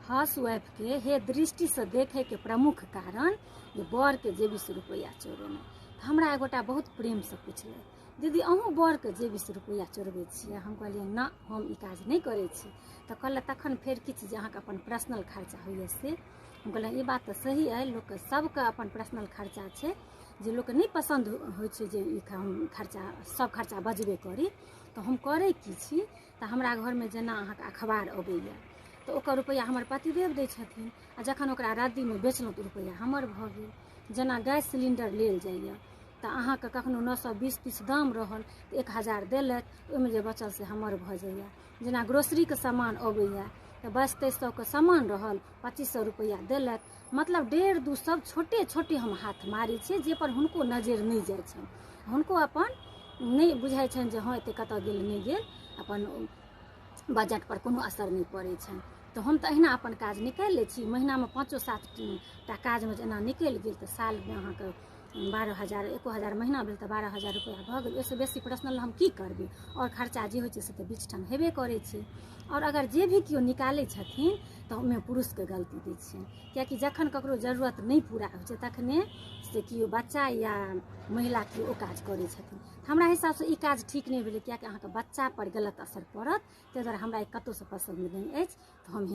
House वाइफके हे दृष्टिसँ देखैके प्रमुख कारण जे बरके जेबीसँ रुपैआ चोरेनाइ। तऽ हमरा एगोटा बहुत प्रेमसँ पुछलथि, दीदी अहूँ बरके जेबीसँ रुपैआ चोरबै छियै? हम कहलियै ना, हम ई काज नहि करै छी। तऽ कहलथि तखन फेर किछु जे अहाँके अपन पर्सनल खर्चा होइए से? हम कहलियै ई बात तऽ सही अइ, लोकके सबके अपन पर्सनल खर्चा छै जे लोकके नहि पसन्द होइ छै जे ई हम खर्चा सब खर्चा बजबे करी। तऽ हम करै की छी, तऽ हमरा घरमे जेना अहाँके अखबार अबैए तऽ ओकर रुपैआ हमर पतिदेव दै छथिन, आ जखन ओकरा रद्दीमे बेचलहुँ तऽ रुपैआ हमर भऽ गेल। जेना गैस सिलिण्डर लेल जाइए तऽ अहाँके कखनो 920-30 दाम रहल तऽ 1000 देलथि, ओहिमे जे बचल से हमर भऽ जाइए। जेना ग्रोसरीके सामान अबैए तऽ 2200-23 के सामान रहल, 2500 रुपैआ देलथि। मतलब 1.5-2 सब छोटे छोटे हम हाथ मारै छियै जाहिपर हुनको नजरि नहि जाइ छनि, हुनको अपन नहि बुझाइ छनि जे हँ एते कतऽ गेल नहि गेल, अपन बजट पर कोनो असर नहि पड़ै छनि। तऽ हम तऽ अहिना अपन काज निकालि लै छी। महीनामे 5-7 टा काजमे जेना निकलि गेल तऽ सालमे अहाँके 12,000 1000 महीना भेल तऽ 12,000 रुपैआ भऽ गेल। ओहिसँ बेसी पर्सनल हम की करबै, आओर खर्चा जे होइ छै से तऽ बीच ठाम हेबे करै छै। आओर अगर जे भी केओ निकालै छथिन तऽ ओहिमे पुरुषके गलती दै छियनि, कियाकि जखन ककरो जरूरत नहि पूरा होइ छै तखने से केओ बच्चा या महिला केओ ओ काज करै छथिन। हमरा हिसाबसँ ई काज ठीक नहि भेलै, कियाकि अहाँके बच्चा पर गलत असर पड़त। ताहि दुआरे हमरा ई कतहुसँ पसन्द नहि अछि। तऽ हम